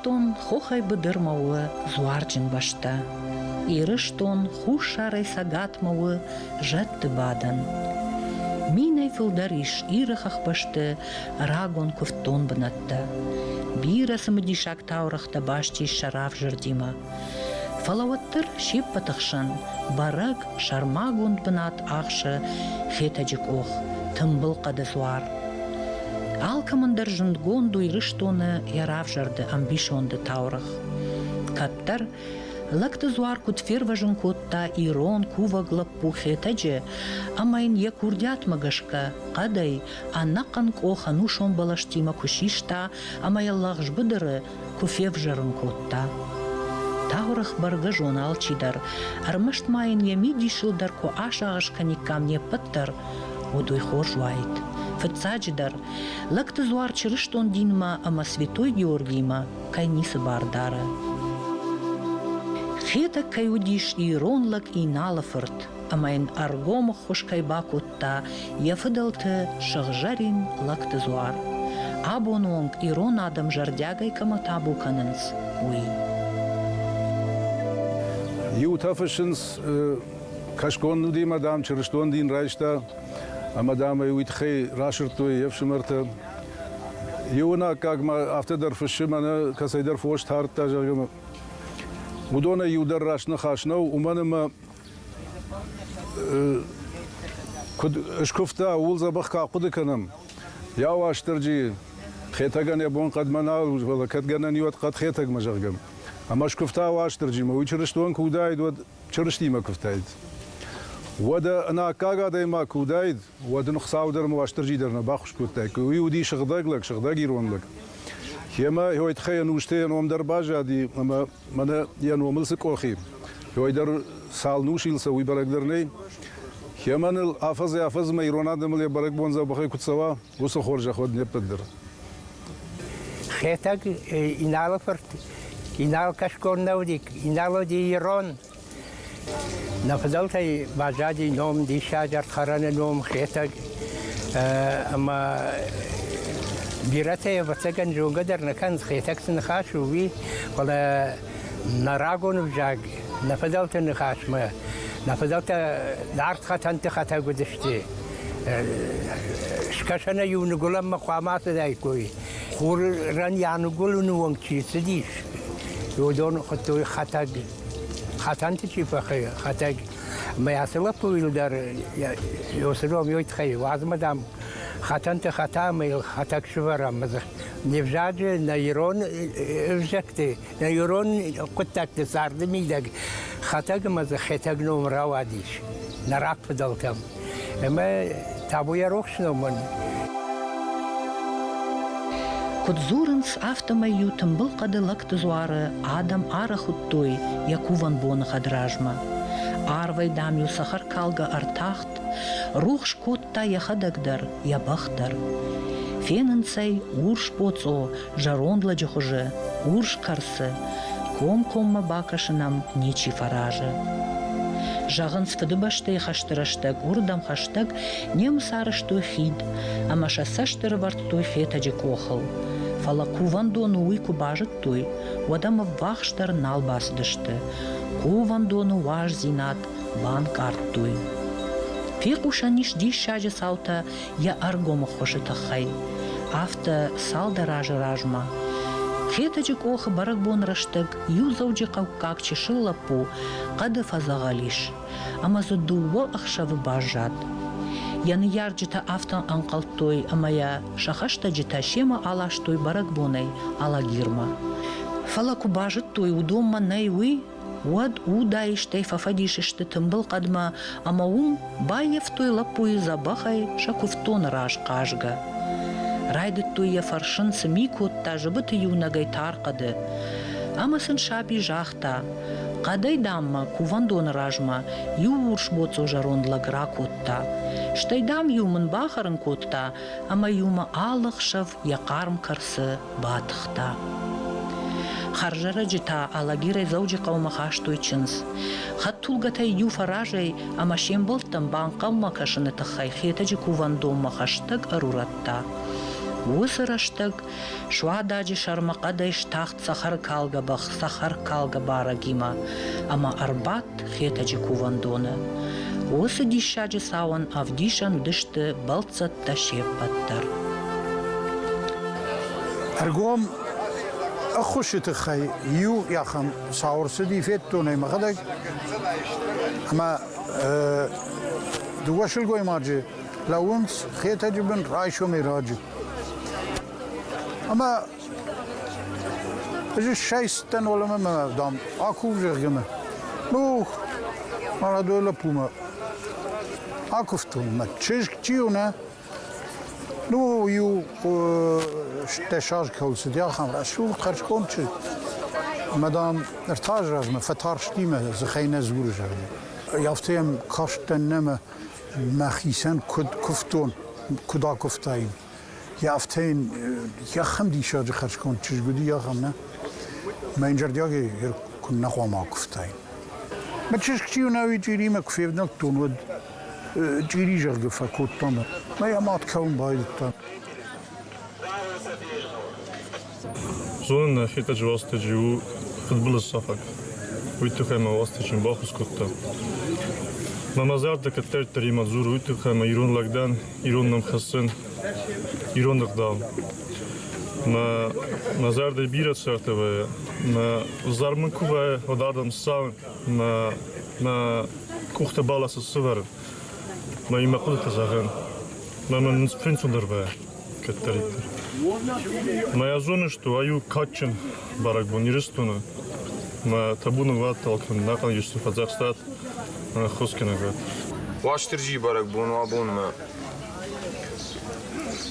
Ирыстон хохӕй быдырмӕ у дзуарджын бӕстӕ. Ирыстон хуссарӕй цӕгатмӕ у зӕдты бадӕн. Минӕй фылдӕр ис Иры хӕхбӕсты рагон куывддон бынӕттӕ. Бирӕ цымыдисаг таурӕгътӕ баст ис сӕ равзӕрдимӕ. Фӕлӕ уӕддӕр се ппӕты хсӕн бӕрӕг сӕрмагонд бынат ахсы Хетӕджы къох, тымбыл хъӕды дзуар. Алкӕмӕн дӕр зындгонд у Ирыстоны йӕ равзӕрды ӕмбисонды таурӕгъ. Кӕддӕр Лӕгты дзуар куыд фервӕзын кодта ирон кувӕг лӕппу Хетӕджы ӕмӕ йын йӕ курдиатмӕ гӕсгӕ хъӕдӕй ӕнӕхъӕн къох ӕнусон бӕлӕстимӕ куы систа ӕмӕ йӕ лӕгъз быдыры куы февзӕрын кодта. Таурӕгъ бӕргӕ зоны алчидӕр, ӕрмӕст ма йын йӕ мидисыл дӕр куы асагъӕс кӕниккам не ппӕт дӕр, уӕд уый хорз уаид. Фыццаджыдӕр, лӕгты дзуар чырыстон динмӕ ӕмӕ Святой Георгимӕ кӕй ницы бар дары. Хетӕг кӕй уыдис ирон лӕг Иналы фырт ӕмӕ йын ӕргом ӕххуыс кӕй бакодта йӕ фыдӕлты сыгъзӕрин лӕгты дзуар, абоны онг ирон адӕм зӕрдиагӕй кӕмӕ табу кӕнынц, уый. Иутӕ фыссынц, кӕсгон уыди ӕмӕ, дам, чырыстон дин райста, ӕмӕ, дам, ӕй уый тыххӕй расырдтой йе фсымӕртӕ. Иуы аккаг ма афтӕ дӕр фыссы, мӕнӕ кӕцӕйдӕр фос тардта, зӕгъгӕ. Уыдонӕй иу дӕр раст ныхас нӕу, уымӕн ӕмӕ куыд скуывта, ууыл дзӕбӕх куы ахъуыды кӕнӕм. Йа Уастырджи, Хетӕгӕн йӕ бон хъӕдмӕ нал у, фӕлӕ кӕд гӕнӕн и, уӕд хъӕд Хетӕгмӕ, зӕгъгӕ. Ӕмӕ скуывта Уастырджимӕ, уый чырыстон куы уыдаид, уӕд Чырыстимӕ куывтаид. Уӕдӕ ӕнаккаг адӕймаг куы уыдаид, уӕд ын Хуыцау дӕр ӕмӕ Уастырджи дӕр нӕ баххуыс кодтаиккой. Уый уыди сыгъдӕг лӕг, сыгъдӕг ирон лӕг. Йемӕ уый тыххӕй ӕнусты йӕ ном дӕр баззади ӕмӕ мӕнӕ йӕ номыл цы къох и, уый дӕр цал нусил цӕуы, уый бӕрӕг дӕр нӕй. Йемӕ ныл афӕдзӕй-афӕдзмӕ ирон адӕмыл йӕ бӕрӕгбон дзӕбӕхӕй куы цӕуа, уыцы хорзӕх уӕд не ппӕт дӕр. Хетӕг Иналы фырт Инал кӕсгон нӕ уыди, Инал уыди ирон. Нӕ фыдӕлтӕй баззади ном, диссаджы ӕрдхӕрӕны ном Хетӕг. Ӕмӕ бирӕтӕ, ӕвӕццӕгӕн, зонгӕ дӕр нӕ кӕнынц, Хетӕг цы ныхас у, уый, фӕлӕ нӕ рагон ӕвзаг, нӕ фыдӕлты ныхасмӕ, нӕ фыдӕлтӕ нарт хӕтӕнты хӕтӕг уыдысты. Скӕсӕнӕй-иу ныгуылӕнмӕ хъуамӕ ацыдаиккой. Хурӕн йӕ ныгуылыны онг чи цыдис, уыдон хуыдтой хӕтӕг. Хӕтӕнты чи фӕхы, хӕтӕг. Мӕ ацы лӕппуйыл дӕр уыцы ном уый тыххӕй, уадз мӕ, дам, хӕтӕнты хӕта ӕмӕ йыл хӕтӕг сывӕрӕм. Не взаджы, нӕ ирон ӕвзӕгты, нӕ ирон хъуыддӕгты царды мидӕг хӕтӕг ӕмӕ дзы хетӕг ном рауадис нӕ рагфыдӕлтӕм. Ӕмӕ табу йӕ рухс номӕн. Куыд дзурынц, афтӕмӕй-иу тымбыл хъӕды лӕгты дзуары адӕм арӕх уыдтой йӕ кувӕн боны хӕдразмӕ. Арвӕй, дам-иу цӕхӕркалгӕ ӕртахт, рухс кодта йӕхӕдӕг дӕр, йӕ бӕх дӕр. Фенынц ӕй урс боцъо зӕронд лӕджы хуызы, урс кӕрцы, комкоммӕ бакӕсын ӕм ничи фӕразы. Зӕгъынц, Фыдыбӕстӕйы хӕсты рӕстӕг уырдӕм хӕстӕг немыц арӕзтой хид ӕмӕ сӕ цӕст ӕрӕвӕрдтой Хетӕджы къохыл. Фӕлӕ кувӕндоны уый куы базыдтой, уӕд ӕм ӕввахсдӕр нал бацыдысты. Кувӕндоны уаздзинад банкъардтой. Фехъусӕн ис диссаджы цаутӕ йӕ ӕргом ӕххуысы тыххӕй. Афтӕ цалдӕр азы размӕ Хетӕджы къохы бӕрӕгбон рӕстӕг иу дзӕуджыхъӕуккаг чысыл лӕппу хъӕды фӕдзӕгъӕл ис ӕмӕ дзы дыууӕ ӕхсӕвы баззад. Йӕ ныййарджытӕ афтӕ ӕнхъӕлдтой ӕмӕ йӕ сӕ хӕстӕджытӕ семӕ аластой бӕрӕгбонӕй Алагирмӕ. Фӕлӕ куы базыдтой, уыдонмӕ нӕй уый, Уӕд удаистӕй фӕфӕдис сты тымбыл хъӕдмӕ ӕмӕ уым баййӕфтой лӕппуйы дзӕбӕхӕй сӕ куывддоны раз хъазгӕ. Райдыдтой йӕ фӕрсын, цы ми кодта зыбыты иунӕгӕй тар хъӕды. Ӕмӕ сын саби загъта, хъӕдӕй, дам, мӕ кувӕндоны размӕ иу урсбоцъо зӕронд лӕг ракодта. Стӕй, дам-иу мын бахӕрын кодта ӕмӕ-иу мӕ алы хсӕв йӕ хъарм кӕрцы батыхта. Хӕрзӕрӕджы та Алагирӕй Дзӕуджыхъӕумӕ хастой чындз. Хӕдтулгӕтӕй иу фӕразӕй ӕмӕ се мбӕлттӕм банхъӕлмӕ кӕсыны тыххӕй Хетӕджы кувӕндонмӕ хӕстӕг ӕрурӕдта. Уыцы рӕстӕг Суададжы сӕрмӕ хъӕдӕй стахт цӕхӕркалгӕ бӕх цӕхӕркалгӕ барӕгимӕ ӕмӕ ӕрбадт Хетӕджы кувӕндоны. Уыцы диссаджы цауӕн ӕвдисӕн уыдысты бӕлццӕттӕ се ппӕт дӕр. Ӕргом ӕххуысы тыххӕй иу ахӕм цау ӕрцыди, федтон ӕй мӕхӕдӕг, ӕмӕ дыууӕ сылгоймаджы лӕууынц Хетӕджы бын райсомӕй раджы. Ӕмӕ ӕз ссӕйцыдтӕн уӕлӕмӕ мӕ, дам, акув, зӕгъгӕ мӕ. Ну, молодой лӕппумӕ акуывтон мӕ чызг чи у, нӕ? Ну, иу дӕс азы кӕуыл цыди, ахӕм рӕсугъд хӕрзконд чызг. Ӕмӕ, дам, ӕртӕ азы размӕ фӕтарсти мӕ дзыхӕй нӕ дзуры, зӕгъгӕ. Афтӕ йӕм кастӕн нӕ мӕ мӕхицӕн куыд куывтон, куыд акуывтаин. Афтӕ йын ахӕм диссаджы хӕрзконд чызг уыди, ахӕм нӕ. Мӕ йын зӕрдиагӕй куыннӕ хъуамӕ акуывтаин. Мӕ чызг чи у, нӕ уый чъиримӕ куы февнӕлдтон, уӕд чъири зӕгъгӕ фӕкодтам. Мӕ йӕ мад кӕуын байдыдта. Зонын, нӕ Хетӕджы Уастырджи у фыдбылыз сафӕг. Уый тыххӕй мӕ Уастырджи баххуыс кодта. Мӕ мӕ зӕрдӕ кӕддӕриддӕр имӕ дзуры, уый тыххӕй мӕ ирон лӕг дӕн, ирон ном хӕссын, ирон ӕгъдау. Мӕ, мӕ зӕрдӕ бирӕ цӕртӕ вӕййы. Мӕ зар мын куы вӕййы, уӕд ардӕм ссӕуын, мӕ, мӕ къухтӕ бӕласы сывӕрын, мӕ имӕ хъуыдытӕ зӕгъын. Мӕ мын фенцондӕр вӕййы. кӕддӕриддӕр. Мӕ зоныс, ай у кадджын бӕрӕгбон Ирыстоны. Мӕ табу нывӕдтал кӕн, нӕхъӕн Ирысты фӕдзӕхстат, ӕххуысгӕнӕг уӕд. Уастырджийы бӕрӕгбон у абонмӕ.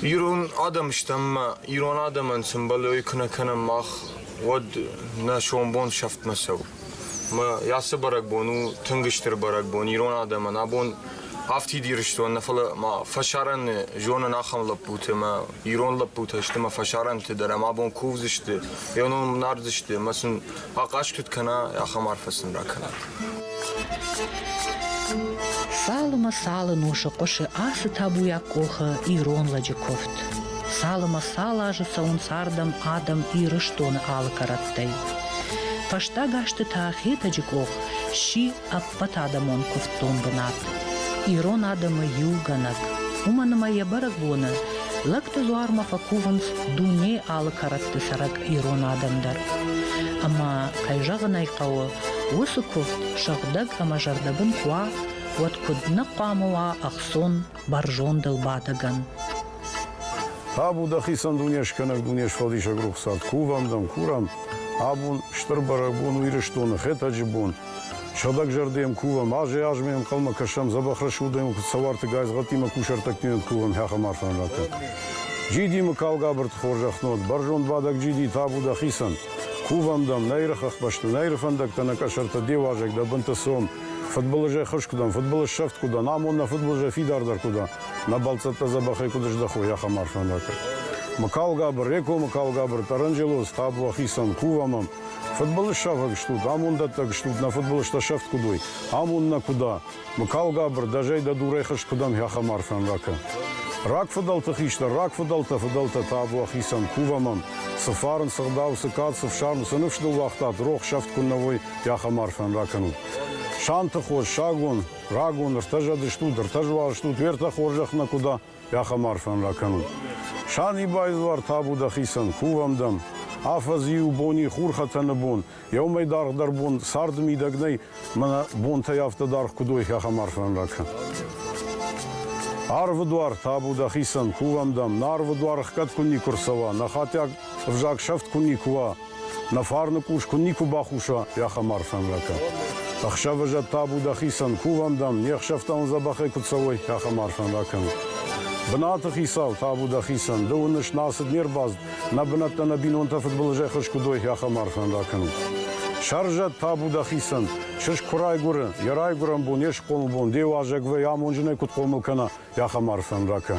Ирон адӕм стӕм мӕ ирон адӕмӕн цы мбӕлы, уый куы нӕ кӕнӕм мах, уӕд нӕ сомбон сӕфтмӕ цӕуы. Мӕ ацы бӕрӕгбон у тынг стыр бӕрӕгбон ирон адӕмӕн. Абон афтид Ирыстон нӕ, фӕлӕ ма фӕсарӕны зонын ахӕм лӕппуты ӕмӕ ирон лӕппутӕ сты мӕ фӕсарӕнты дӕр ӕмӕ абон кувдзысты, йӕ ном нардзысты ӕмӕ сын ахъаз куыд кӕна, ахӕм арфӕ сын ракӕнӕд. Цалынмӕ цалы носы хъуысы ацы табуйаг къохы ирон лӕджы куывд. Цалынмӕ цал азы цӕуынц ардӕм адӕм Ирыстоны алы кӕрӕттӕй. Фӕстаг азты та Хетӕджы къох сси ӕппӕтадӕмон куывддон бынат, ирон адӕмы иугӕнӕг. Уымӕн ӕмӕ йӕ бӕрӕгбоны лӕгты дзуармӕ фӕкувынц дуне алы кӕрӕтты цӕрӕг ирон адӕм дӕр. Ӕмӕ, кӕй зӕгъын ӕй хъӕуы, уыцы куывд сыгъдӕг ӕмӕ зӕрдӕбын куы уа, уӕд куыд нӕ хъуамӕ уа ӕхцон бӕрзондыл бадӕгӕн. Табу дӕхицӕн дунескӕнӕг, дунесфӕлдисӕг рухсад, кувӕм дӕм, курӕм. Абон стыр бӕрӕгбон у Ирыстоны Хетӕджы бон. Сыгъдӕг зӕрдӕйӕм кувӕм, азӕй-азмӕ ӕнхъӕлмӕ кӕсӕм, дзӕбӕх рӕсугъдӕй куыд цӕуарты гайдзгъӕдтимӕ кусӕрттӕгтимӕ кувӕм ахӕм арфӕн раттӕм. Джиди Мыкалгабырты хорзӕх нот, бӕрзонд бадӕг Джиди, табу дӕхицӕн. Кувӕм дӕм, нӕ Иры хӕхбӕсты, нӕ Иры фӕндӕгтӕ, нӕ къӕсӕртӕ, де уазӕг, дӕ бынты цом. Фыдбылызӕй хызт куы дӕн, фыдбылыз сӕфт куы дӕн, амон нӕ фыдбылызӕй фидардӕр куы дӕн, нӕ бӕлццӕттӕ дзӕбӕхӕй куыд здӕхой, ахӕм арфӕн ракӕн. Мыкалгабыр, Реко Мыкалгабыр, Таранджелоз, табу уӕхицӕн, кувӕм ӕм. Фыдбылыз сафӕг стут, амонддӕттӕг стут, нӕ фыдбылызтӕ сӕфт куыд уой, амонд нӕ куыд а. Мыкалгабыр, дӕ зӕй дӕ дурӕй хызт куыд ӕм, ахӕм арфӕн ракӕн. Рагфыдӕлты хистӕр, рагфыдӕлтӕ, фыдӕлтӕ, табу уӕхицӕн, кувӕм ӕм. Цы фарн, цы гъдау, цы кад, цы фсарм, цы ныфс дыл уагътат, рох сӕфт куыннӕ уой, ахӕм арфӕн ракӕнут. Санты хос, сагон, рагон, ӕртӕ зӕды стут, ӕртӕ зуар стут, уе ртӕ хорзӕх нӕ куыд а, ахӕм арфӕн ракӕнут. Санибайы дзуар табу дӕхицӕн, кувӕм дӕм. Афӕдз иу бони хурхӕтӕны бон, еумӕй даргъдӕр бон царды мидӕг нӕй, мӕнӕ бонтӕй афтӕ даргъ куыд уой, ахӕм арфӕн ракӕн. Арвы дуар табу дӕхицӕн, кувӕм дӕм, нӕ арвы дуар ӕхгӕд куы никуы рцӕуа, нӕ хатиаг ӕвзаг сӕфт куы никуы уа, Нӕ фарны къус куы никуы бахуса, ахӕм арфӕн ракӕ. Ӕхсӕвы зӕд табу дӕхицӕн, кувӕм дӕм, не хсӕвтӕ уын дзӕбӕхӕй куыд цӕуой, ахӕм арфӕн ракӕн. Бынаты хицау, табу дӕхицӕн, ды уыныс, нӕ ацыд, не рбацыд, нӕ бынӕттӕ, нӕ бинонтӕ фыдбылызӕй хыз куыд уой, ахӕм арфӕн ракӕн. Сӕрзӕд, табу дӕхицӕн, чызг куы райгуыры, йӕ райгуырӕн бон, йе схъомыл бон, де уазӕг вӕййы, амонджынӕй куыд хъомыл кӕна, ахӕм арфӕн ракӕ.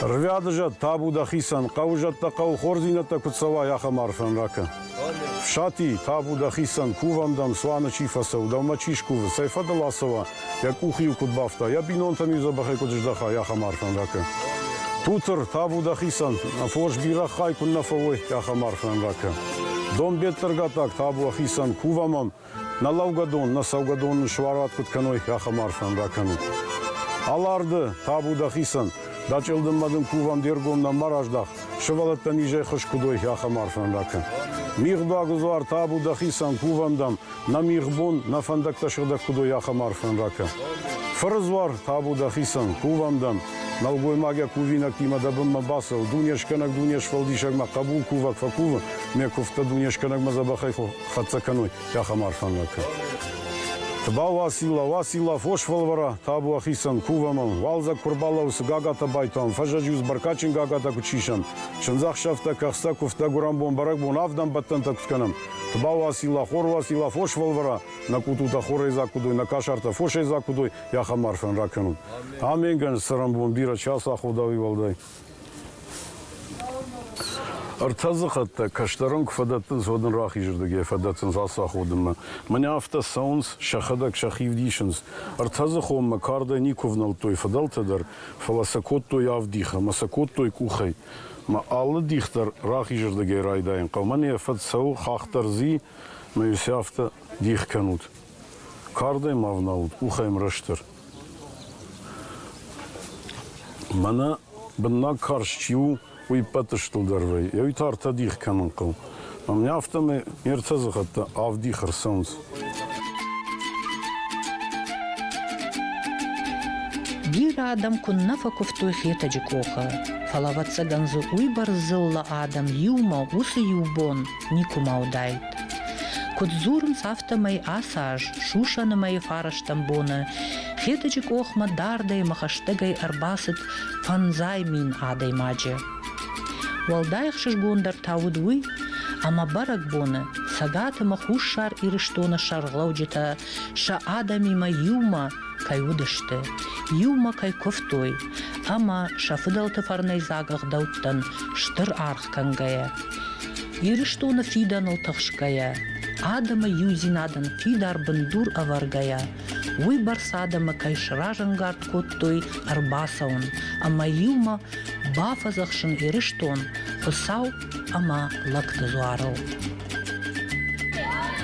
Рвӕды зӕд, табу дӕхицӕн, хъӕуы зӕдтӕ хъӕуы хорздзинӕдтӕ куыд цӕуай, ахӕм арфӕн ракӕ. Фсати, табу дӕхицӕн, кувӕм дӕм, цуаны чи фӕцӕуы, дӕумӕ чи скувы, цӕй фӕдыл ацӕуа, йӕ къухы-иу куыд бафта, йӕ бинонтӕм-иу дзӕбӕхӕй куыд здӕха, ахӕм арфӕн ракӕ. Тутыр, табу дӕхицӕн, фос бирӕ хай куыннӕ фӕуой, ахӕм арфӕн ракӕ. Донбеттыргатаг табу ӕхицӕн, кувӕм ӕм, нӕ лӕугӕдон, нӕ цӕугӕдон нын суарат куыд кӕной, ахӕм арфӕн ракӕнут. Аларды, табу дӕхицӕн, дӕ чъылдыммӕ дын кувӕм де ргом нӕм ма раздах, сывӕллӕттӕ низӕй хыз куыд уой, ахӕм арфӕн ракӕн. Мигъдуагы дзуар табу дӕхицӕн, кувӕм дӕм, нӕ мигъбон, нӕ фӕндӕгтӕ сыгъдӕг куыд уой, ахӕм арфӕн ракӕ. Фыры дзуар табу дӕхицӕн, кувӕм дӕм, нӕлгоймаг йӕ кувинӕгтимӕ дӕ бынмӕ бацӕуы, дунескӕнӕг дунесфӕлдисӕгмӕ хъӕбул кувӕг фӕкувы, ме куывдтӕ дунескӕнӕгмӕ дзӕбӕхӕй хӕццӕ кӕной, ахӕм арфӕн ракӕ. Тыба Уацилла, Уацилла, фос фӕлвӕра, табу ахицӕн, кувӕм ӕм, уалдзӕг куы рбалӕууы, цы гагатӕ байтауӕм, фӕззӕджы бӕркадджын гагатӕ куыд сисӕм, чындзӕхсӕвтӕ, кӕхцтӕ, куывдтӕ, гуырӕнбон, бӕрӕгбон, авдӕнбӕттӕнтӕ куыд кӕнӕм, Тыба Уацилла, хор Уацилла, фос фӕлвӕра, нӕ къутутӕ хорӕй дзаг куыд уой, нӕ касартӕ фосӕй дзаг куыд уой, ахӕм арфӕн ракӕнут. Аменгӕн цӕрӕнбон бирӕ час аходауи уӕлдай. Ӕртӕ дзыхъӕдтӕ кӕстӕрӕн куы фӕдӕттынц, уӕд ын рахизырдыгӕй фӕдӕттынц ацы аходынмӕ. Мӕнӕ афтӕ цӕуынц, сӕхӕдӕг сӕхи вдисынц. Ӕртӕдзыхонмӕ кардӕй никуы внӕлдтой фыдӕлтӕ дӕр, фӕлӕ сӕ кодтой авд дихы ӕмӕ сӕ кодтой къухӕй. Мӕ алы дих дӕр рахизырдыгӕй райдайын хъӕуы. Мӕн йӕ фӕд цӕуы, хахх дӕр дзи, мӕ йӕ афтӕ дих кӕнут. Кардӕй ма вналут, къухӕй мрӕстдӕр. Мӕнӕ быннаг карз чи у, уый ппӕт стылдӕр вӕййы. Уый та ӕртӕ дих кӕнын хъӕуы. Ӕмӕ афтӕмӕй ме ртӕ дзыхӕттӕ авд дих ӕрцӕуынц. Бирӕ адӕм куыннӕ фӕкуывтой Хетӕджы къохы, фӕлӕ, ӕвӕццӕгӕн дзы уыйбӕрц дзыллӕ адӕм иумӕ уыцы иу бон никуыма уыдаид. Куыд дзурынц, афтӕмӕй ацы аз сусӕны мӕйы фарӕстӕм боны Хетӕджы къохмӕ дардӕй ӕмӕ хӕстӕгӕй ӕрбацыд 5000 адӕймаджы. Уӕлдай ӕхсызгондӕр та уыд уый, ӕмӕ бӕрӕгбоны Цӕгат ӕмӕ Хуссар Ирыстоны сӕргълӕуджытӕ сӕ адӕмимӕ иумӕ кӕй уыдысты, иумӕ кӕй куывтой ӕмӕ сӕ фыдӕлты фӕрнӕйдзаг ӕгъдӕуттӕн стыр аргъ кӕнгӕйӕ, Ирыстоны фидӕныл тыхсгӕйӕ, адӕмы иудзинадӕн фидар бындур ӕвӕргӕйӕ, уыйбӕрц адӕмы кӕй сразӕнгард кодтой ӕрбацӕуын ӕмӕ иумӕ бафӕдзӕхсын Ирыстон Хуыцау ӕмӕ лӕгты дзуарыл.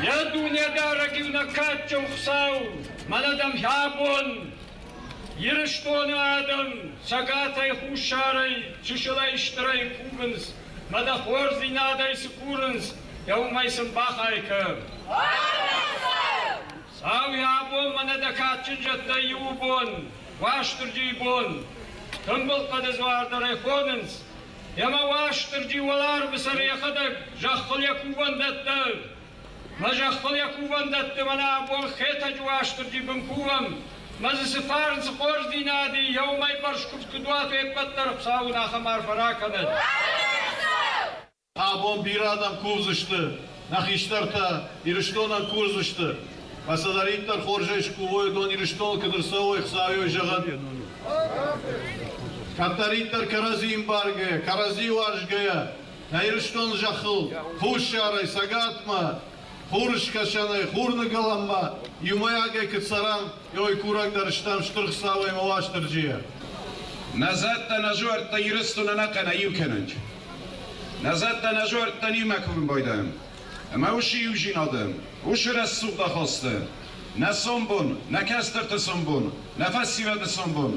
Йӕ Дунедарӕг иунӕг кадджын Хуыцау, мӕнӕ дӕм абон Ирыстоны адӕм Цӕгатӕй Хуссарӕй, чысылӕй-стырӕй кувынц, мӕ дӕ хорздзинадӕй цы курынц, йӕ уымӕй сын бахай кӕн. Сау йӕ абон мӕнӕ дӕ кадджын зӕдтӕй иуы бон, Уастырджийы бон. Тымбыл хъӕды дзуар дӕр ӕй хонынц. Ӕмӕ Уастырджи уӕларвы сӕр йӕхӕдӕг зӕххыл йӕ кувӕндӕттӕ. Мӕ зӕххыл йӕ кувӕндӕтты мӕнӕ абон Хетӕджы Уастырджи бын кувӕм. Мӕ дзы цы фарн, цы хорздзинад и, йӕ уымӕй бӕрзкуывд куыд уат, уе ппӕт дӕр Хуыцау уын ахӕм арфӕ ракӕнӕд. Абон бирӕ адӕм кувдзысты, нӕ хистӕртӕ Ирыстонӕн курдзысты. Ӕмӕ цыдӕриддӕр хорзӕй скувой, уыдон Ирыстоныл куыд ӕрцӕуой, Хуыцауӕй зӕгъӕд. Кӕддӕриддӕр кӕрӕдзи ӕмбаргӕйӕ, кӕрӕдзи уарзгӕйӕ, нӕ Ирыстоны зӕххыл Хуссарӕй Цӕгатмӕ, Хурыскӕсӕнӕй Хурныгӕлӕнмӕ иумӕйагӕй куыд цӕрӕм, ой курӕг дӕр стӕм Стыр Хуыцауӕй ӕмӕ Уастырджийӕ. Нӕ зӕдтӕ, нӕ зуӕрттӕ Ирыстонӕн ӕнӕхъӕнӕй иу кӕнӕнт. Нӕ зӕдтӕ, нӕ зуӕрттӕн иумӕ кувын байдайӕм. Ӕмӕ уыцы иудзинады, уыцы рӕсугъд ахасты нӕ сомбон, нӕ кӕстӕрты сомбон, нӕ фӕсивӕды сомбон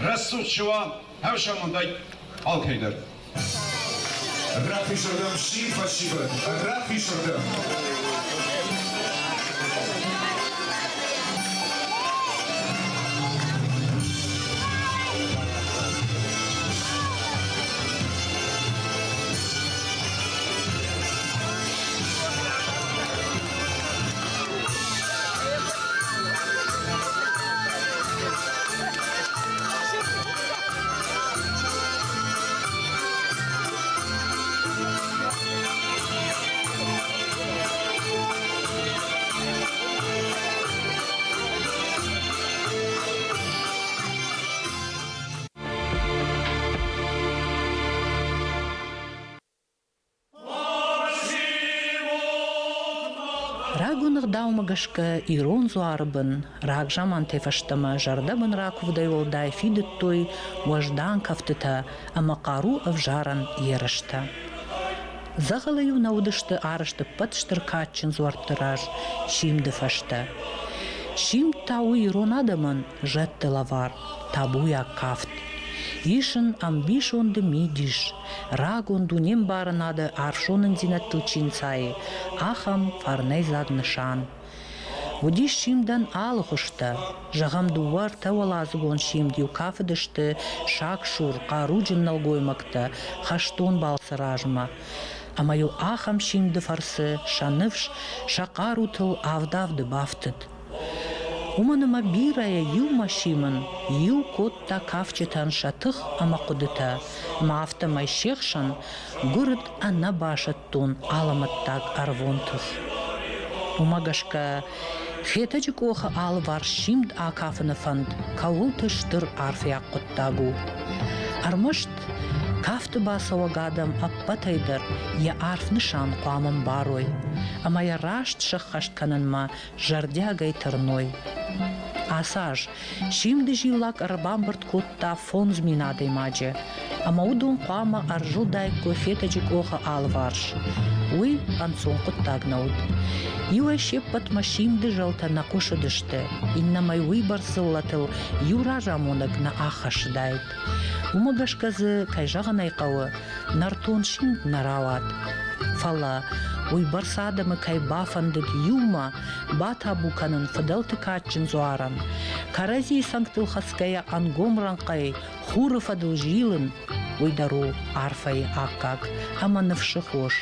рӕсугъд цы уа, хӕрзамондӕй алкӕй дӕр. Рахизырдӕм сси фӕсивӕд, рахизырдӕм! Рагон ӕгъдаумӕ гӕсгӕ ирон дзуары бын рагзамантӕй фӕстӕмӕ зӕрдӕбын ракуывдӕй уӕлдай фидыдтой уӕздан кӕфтытӕ ӕмӕ хъару ӕвзарӕн ерыстӕ. Дзӕгъӕлы-иу нӕ уыдысты арӕзт ӕппӕт стыр кадджын дзуӕртты раз симды фӕстӕ. Симд та у ирон адӕмӕн зӕдты лӕвар, табуйаг кафт. Ис ын ӕмбисонды мидис, рагон дунембарынады арфзонындзинӕдтыл чи нцайы, ахӕм фӕрнӕйдзаг нысан. Уыдис симдӕн алы хуызтӕ, зӕгъӕм, дыууӕ-ӕртӕуӕладзыгон симд-иу кафыдысты сагсур, хъаруджын нӕлгоймӕгтӕ хӕстон балцы размӕ. Ӕмӕ-иу ахӕм симды фӕрцы сӕ ныфс, сӕ хъарутыл авд-авды бафтыд. Уымӕн ӕмӕ бирӕйӕ иумӕ симын иу кодта кафджытӕн сӕ тых ӕмӕ хъуыдытӕ, ӕмӕ афтӕмӕй се хсӕн гуырыд ӕнӕбасӕттон алӕмӕттаг ӕрвон тых. Уымӕ гӕсгӕ Хетӕджы къохы алыварс симд акафыны фӕнд кӕуылты стыр арфиаг хъуыддаг у. Ӕрмӕст кафты бацӕуӕг адӕм ӕппӕтӕй дӕр йӕ арф нысан хъуамӕ мбарой ӕмӕ йӕ раст сӕххӕст кӕнынмӕ зӕрдиагӕй тырной. Ацы аз Симды зиллак ӕрбамбырд кодта 5000 адӕймаджы, ӕмӕ уыдон хъуамӕ ӕрзылдаиккой Хетӕджы къохы алыварс. Уый ӕнцон хъуыддаг нӕ уыд. Иуӕй се ппӕтмӕ Симды зӕлтӕ нӕ хъуысыдысты, иннӕмӕй уыйбӕрц дзыллӕтыл иу разамонӕг нӕ аххӕссыдаид. Уымӕ гӕсгӕ дзы, кӕй зӕгъын ӕй хъӕуы, нӕртон симд нӕ рауад. Фӕлӕ уыйбӕрц адӕмы кӕй бафӕндыд иумӕ батабу кӕнын фыдӕлты кадджын дзуарӕн, кӕрӕдзийы цӕнгтыл хӕцгӕйӕ ӕнгом рӕнхъӕй хуры фӕдыл зилын, уый дӕр у арфӕйы аккаг ӕмӕ ныфсы хос.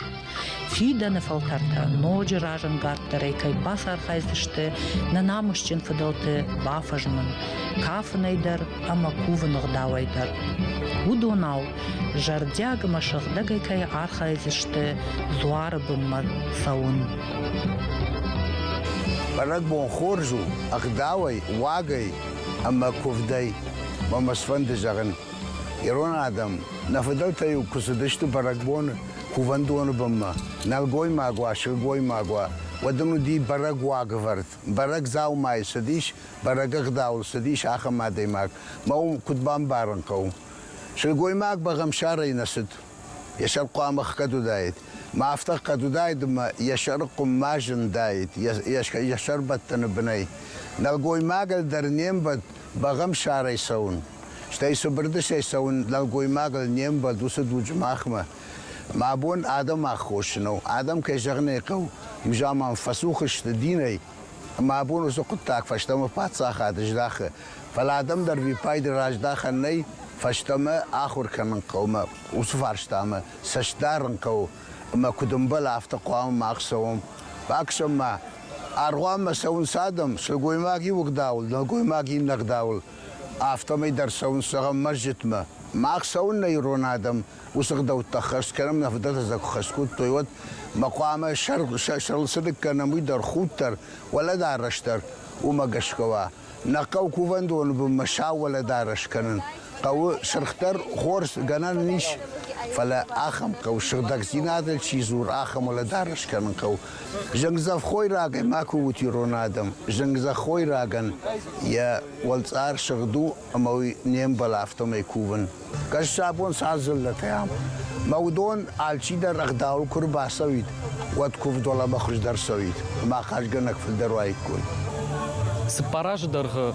Фидӕны фӕлтӕртӕ ноджы разӕнгарддӕрӕй кӕй бацархайдзысты нӕ намысджын фыдӕлты бафӕзмын, кафынӕй дӕр ӕмӕ кувыны гъдауӕй дӕр. Уыдонау зӕрдиаг ӕмӕ сыгъдӕгӕй кӕй архайдзысты дзуары бынмӕ цӕуын. Бӕрӕгбон хорз у ӕгъдауӕй, уагӕй ӕмӕ куывдӕй. Мӕ сфӕнды зӕгъын, ирон адӕм нӕ фыдӕлтӕ-иу куы цыдысты бӕрӕгбоны кувӕндоны бынмӕ, нӕлгоймаг уа, сылгоймаг уа, уӕд ын уыди бӕрӕг уагӕвӕрд, бӕрӕг дзаумайы цыдис, бӕрӕг ӕгъдауыл цыдис ахӕм адӕймаг. Мӕ уым куыд бамбарын хъӕуы? Сылгоймаг бӕгъӕмсарӕй нӕ цыд. Йӕ сӕр хъуамӕ хгӕд уыдаид. Мӕ афтӕ хгӕд уыдаид ӕмӕ йӕ сӕры хъуын ма зындаид йӕ сӕрбӕттӕны бынӕй. Нӕлгоймагыл дӕр не мбӕлд бӕгъӕмсарӕй цӕуын. Стӕй цыбырдысӕй цӕуын нӕлгоймагыл не мбӕлд уыцы дуджы махмӕ. Мӕ бон адӕм аххос нӕу. Адӕм, кӕй зӕгъын ӕй хъӕуы, иу заман фӕцух сты динӕй, ӕмӕ абон уыцы хъуыддаг фӕстӕмӕ паддзахад здахы. Фӕлӕ адӕм дӕр виппайды раздахӕн нӕй, фӕстӕмӕ ахуыр кӕнын хъӕуы ӕмӕ уыцы фарстамӕ цӕст дарын хъӕуы ӕмӕ куыд ӕмбӕлы, афтӕ хъуамӕ мах цӕуӕм. Бакӕсӕм ма, аргъуанмӕ цӕуынц адӕм, сылгоймаг иу ӕгъдауыл, нӕлгоймаг иннӕ ӕгъдауыл. Афтӕмӕй дӕр цӕуынц, зӕгъӕм, мӕзджытмӕ. Мах цӕуын нӕ ирон адӕм уыцы гъдӕуттӕ ӕххӕст кӕнӕм, нӕ фыдӕлтӕ сӕ куы хӕст кодтой, уӕд мӕ хъуамӕ сӕрыл цы ныккӕнӕм, уый дӕр, худ дӕр, уӕлӕдарӕс дӕр уымӕ гӕсгӕ уа. Нӕ хъӕу кувӕндоны бынмӕ сау уӕлӕдарӕс кӕнын хъӕуы сырхдӕр хорз гӕнӕн ис, фӕлӕ ахӕм хъӕу сыгъдӕгдзинадыл чи дзуры, ахӕм уӕлӕдарӕс кӕнын хъӕуы. Зынгдзӕфхойрагӕй макуы ут ирон адӕм. Зынгдзӕфхойрагӕн йӕ уӕлцъар сыгъд у ӕмӕ уый не мбӕлы афтӕмӕй кувын. Кӕс абон цас дзыллӕтӕ ам. Мӕ уыдон алчидӕр ӕгъдауыл куы рбацӕуид, уӕд куывд уӕлӕмӕ хуыздӕр цӕуид ӕмӕ ахъазгӕнӕг фылдӕр уаиккой. 4 азы дӕргъы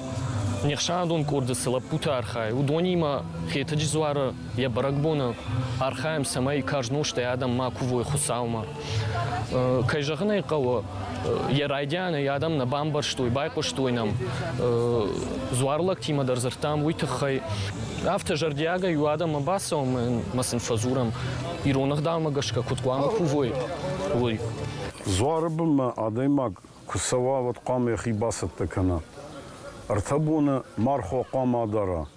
не хсӕнадон къорды цы лӕппутӕ архайы, уыдонимӕ Хетӕджы дзуары йӕ бӕрӕгбоны архайӕм, цӕмӕй карз нозтӕй адӕм ма кувой Хуыцаумӕ. Кӕй зӕгъын ӕй хъӕуы, йӕ райдианӕй адӕм нӕ бамбӕрстой, байхъуыстой нӕм. Дзуарлӕгтимӕ дӕр дзырдтам уый тыххӕй. Афтӕ зӕрдиагӕй-иу адӕммӕ бацӕуӕм ӕмӕ сын фӕдзурӕм, ирон ӕгъдаумӕ гӕсгӕ куыд хъуамӕ кувой, уый. Дзуары бынмӕ адӕймаг куы цӕуа, уӕд хъуамӕ йӕхи бацӕттӕ кӕна. Ӕртӕ боны мархо хъуамӕ адара.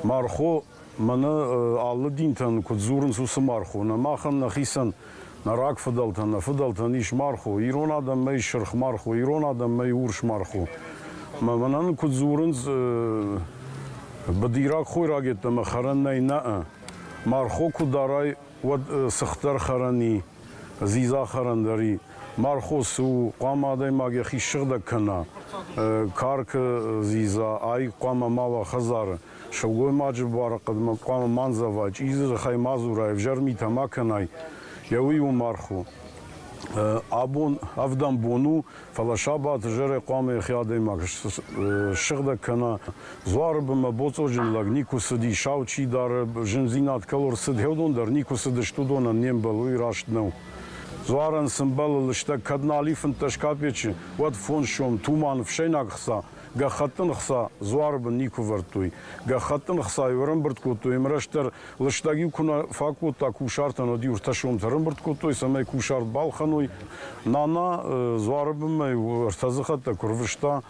Мархо мӕнӕ алы динтӕн куыд дзурынц, уыцы мархо. Нӕ махӕн нӕхицӕн, нӕ рагфыдӕлтӕн, нӕ фыдӕлтӕн ис мархо. Ирон адӕммӕ ис сырх мархо, ирон адӕммӕ и урс мархо. Мӕ мӕнӕн куыд дзурынц, быдираг хойраг йеддӕмӕ хӕрӕн нӕй, нӕ. Мархо куы дарай, уӕд цыхт дӕр хӕрӕн и. Дзидза хӕрӕн дӕр и. Мархо цы у, хъуамӕ адӕймаг йӕхи ссыгъдӕг кӕна. Каркы дзидза ай хъуамӕ ма уа хӕдзары. Сылгоймаджы буары хъӕдмӕ хъуамӕ ма ндзӕва, чъизи дзыхӕй ма дзурай, ӕвзӕр митӕ ма кӕнай. Йӕ уый у мархо. Абон ӕвдӕм бон у, фӕлӕ сабаты зӕрӕй хъуамӕ йӕхи адӕймаг ссыгъдӕг кӕна. Дзуары бынмӕ боцъоджын лӕг никуы цыди, сау чи дары, зындзинад кӕуыл ӕрцыд, уыдон дӕр никуы цыдысты, уыдонӕн не мбӕлы, уый раст нӕу. Дзуарӕн цы мбӕлы лыстӕг, кӕд нал и 15 капеччы, уӕд фондз сом, туман, ӕфсӕйнаг хца, гӕххӕттын хца дзуары бын никуы вӕрдтой. Гӕххӕттын хца-иу ӕрӕмбырд кодтой ӕмӕ растдӕр лыстӕг-иу куы нӕ фаг кодта кусартӕн, уӕд-иу ӕртӕ сомтӕ ӕрӕмбырд кодтой, цӕмӕй кусарт балхӕной. Нана дзуары бынмӕ-иу ӕртӕ дзыхӕттӕ куы рвыста,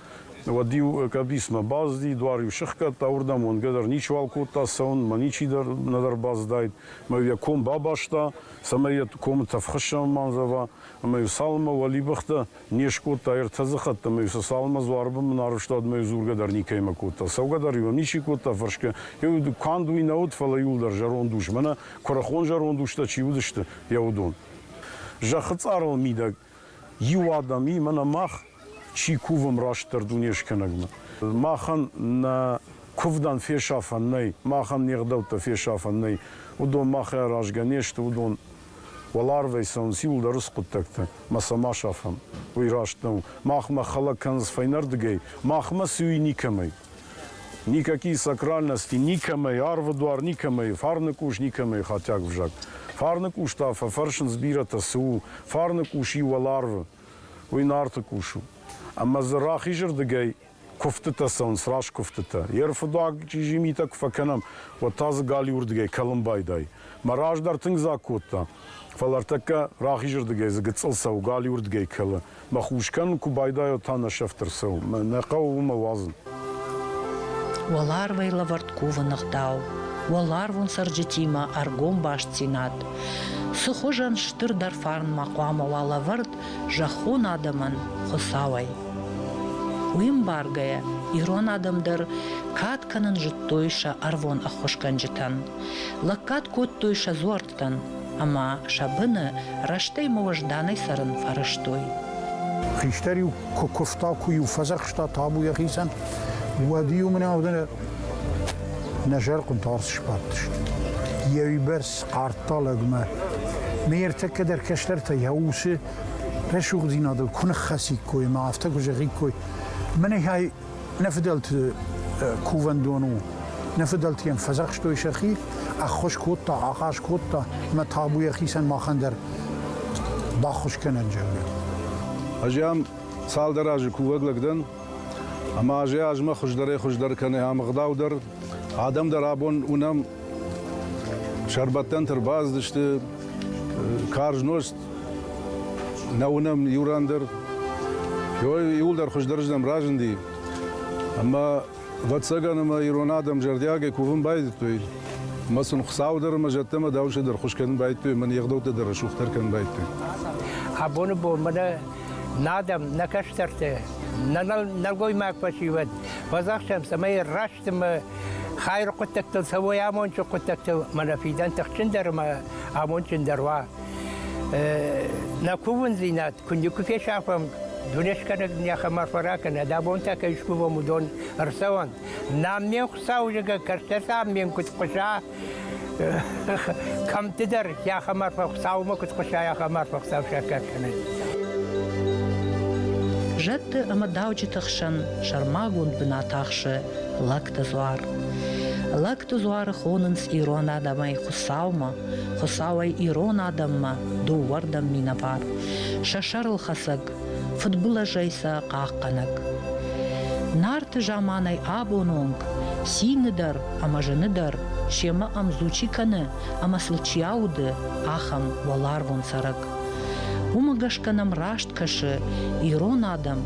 уӕд-иу къӕбицмӕ бацыди, дуар-иу сыхгӕдта, уырдӕм уӕнгӕ дӕр ничиуал кодта цӕуын, мӕ ничи дӕр нӕдӕр бацыдаид. Мӕ йӕ ком бабаста, цӕмӕй йӕ комы тӕфхӕссӕн ма андзӕва, ӕмӕ-иу цалынмӕ уӕлибӕхтӕ не скодта ӕртӕ дзыхӕтты, ӕмӕ-иу сӕ цалынмӕ дзуары бын арвыста, уӕдмӕ-иу дзургӕ дӕр никӕимӕ кодта. Цӕугӕ дӕр-иу ӕм ничи кодта, фӕрсгӕ. Иу канд уый нӕ уыд, фӕлӕ иуылдӕр зӕронд ус. Мӕнӕ куырыхон зӕронд устӕ чи уыдысты, йӕ уыдон. Зӕххы цъарыл мидӕг иу адӕм и, мӕнӕ мах чи кувӕм растдӕр Дунескӕнӕгмӕ. Махӕн нӕ куывдӕн фесафӕн нӕй, махӕн не гъдӕуттӕ фесафӕн нӕй. Уыдон махӕй аразгӕ не сты, уыдон уӕларвӕй цӕуынц иуылдӕр уыцы хъуыддӕгтӕ, мӕ сӕ ма сафӕм. Уый раст нӕу. Махмӕ хӕлӕг кӕнынц фӕйнӕрдыгӕй, махмӕ цы уый никӕмӕй. Никакие сакральности никӕмӕй, арвы дуар никӕмӕй, фарны къус никӕмӕй хатиаг взаг. Фарны къус та фӕфӕрсынц бирӕтӕ, цы у? Фарны къус и уӕларвы. Уый Нарты къус у. Ӕмӕ дзы рахизырдыгӕй куывдтытӕ цӕуынц, раст куывдтытӕ. Йе рфыдуаг чъизи митӕ куы фӕкӕнӕм, уӕд та дзы галиуырдыгӕй кӕлын байдайы. Мӕ раздӕр тынг дзаг кодта, фӕлӕ ӕртӕккӕ рахизырдыгӕй дзы гыццыл цӕуы, галиуырдыгӕй кӕлы. Мӕ хус кӕнын куы байдайа, та нӕ сӕфт ӕрцӕуы. Мӕ нӕ хъӕуы уымӕ уадзын. Уӕларвӕй лӕвӕрд кувыны гъдау, уӕларвон цӕрджытимӕ ӕргом бастдзинад. Цы хуызӕн стырдӕр фарн ма хъуамӕ уа лӕвӕрд зӕххон адӕмӕн Хуыцауӕй? Уый ӕмбаргӕйӕ, ирон адӕм дӕр кад кӕнын зыдтой сӕ ӕрвон ӕххуысгӕнджытӕн, лӕггад кодтой сӕ дзуӕрттӕн ӕмӕ сӕ быны рӕстӕй ӕмӕ уӕзданӕй цӕрын фӕрӕзтой. Хистӕр-иу куы куывта, куы-иу фӕдзӕхста табу йӕхицӕн, уӕд-иу мын аудыны нӕ зӕрхъуынты арц сбадтысты. Йӕ уыйбӕрц хъардта лӕгмӕ. Ме ртӕккӕ дӕр кӕстӕртӕ йӕ усы рӕсугъддзинадыл куы ныххӕциккой ӕмӕ афтӕ куы зӕгъиккой, мӕнӕ ай нӕ фыдӕлты кувӕндон у, нӕ фыдӕлты йӕм фӕдзӕхстой сӕхи, ӕххуыс кодта, ахъаз кодта, ӕмӕ табу йӕхицӕн махӕн дӕр баххуыс кӕнӕд, зӕгъгӕ. Ӕз ӕм цалдӕр азы кувӕг лӕг дӕн, ӕмӕ азӕй-азмӕ хуыздӕрӕй-хуыздӕр кӕны ам ӕгъдау дӕр. Адӕм дӕр абон уынӕм, сӕрбӕттӕнты ӕрбацыдысты, карз нозт нӕ уынӕм иу ран дӕр. Иуылдӕр хуыздӕрыздӕм разынди. Ӕмӕ, ӕвӕццӕгӕн, ӕмӕ ирон адӕм зӕрдиагӕй кувын байдыдтой. Ӕмӕ сын Хуыцау дӕр ӕмӕ зӕдтӕ ӕмӕ дауджытӕ дӕр хуыз кӕнын байдыдтой ӕмӕ не гъдӕуттӕ дӕр рӕсугъддӕр кӕнын байдыдтой. Абоны бон мӕнӕ нӕ адӕм, нӕ кӕстӕртӕ, нӕ нӕлгоймаг фӕсивӕд фӕдзӕхсӕм, цӕмӕй раст ӕмӕ хайыр хъуыддӕгтыл цӕуой, амондджын хъуыддӕгтыл мӕнӕ фидӕн тыхджындӕр ӕмӕ амондджындӕр уа. Нӕ кувындзинад куы никуы фесафӕм, Дунескӕнӕг нын ахӕм арфӕ ракӕнӕд, абон та кӕй скувӕм, уыдон ӕрцӕуӕнт. Нӕм ме Хуыцау зӕгъгӕ, кӕстӕртӕ ме куыд хъуыса, кӕмтты дӕр ахӕм арфӕ Хуыцаумӕ куыд хъуыса, ахӕм арфӕ Хуыцау саккаг кӕнӕд. Зӕдты ӕмӕ дауджыты хсӕн сӕрмагонд бынат ахсы Лӕгты дзуар. Лӕгты дзуары хонынц ирон адӕмӕй Хуыцаумӕ, Хуыцауӕй ирон адӕммӕ дыууӕрдӕм минӕвар, сӕ сӕрылхӕцӕг, фыдбылызӕй сӕ хъахъхъӕнӕг. Нарты заманӕй абон онг цины дӕр ӕмӕ зыны дӕр семӕ ӕмдзу чи кӕны ӕмӕ сыл чи ауды, ахӕм уӕларвон цӕрӕг. Уымӕ гӕсгӕ нӕм раст кӕсы, ирон адӕм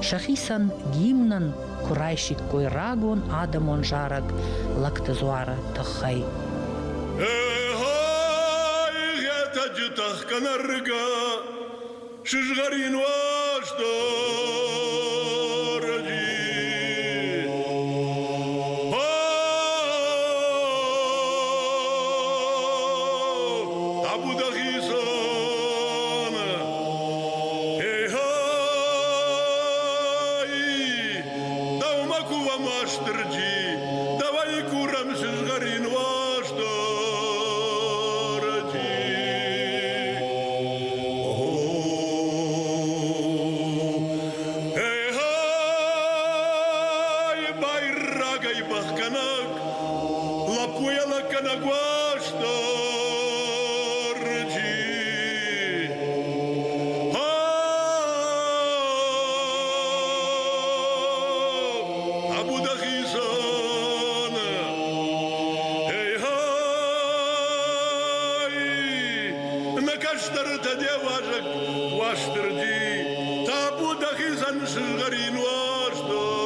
сӕхицӕн гимнӕн куы райсиккой рагон адӕмон зарӕг Лӕгты дзуары тыххӕй. Ехай, Хетӕджы тӕхгӕ нӕргӕ, сызгъӕрин уастырджи. Табу дӕхицӕн. Уастырджи, дӕуӕй курӕм сызгъӕрин Уастырджи. Эй, байрагӕй бӕхгӕнӕг, лӕппуйӕ лӕггӕнӕг Уастырджи. Абу-Дӕхицӕн, эй-хай, нӕ кӕстӕртӕ де уазӕг Уастырджи, табу дӕхицӕн сызгъӕрин Уастырджи.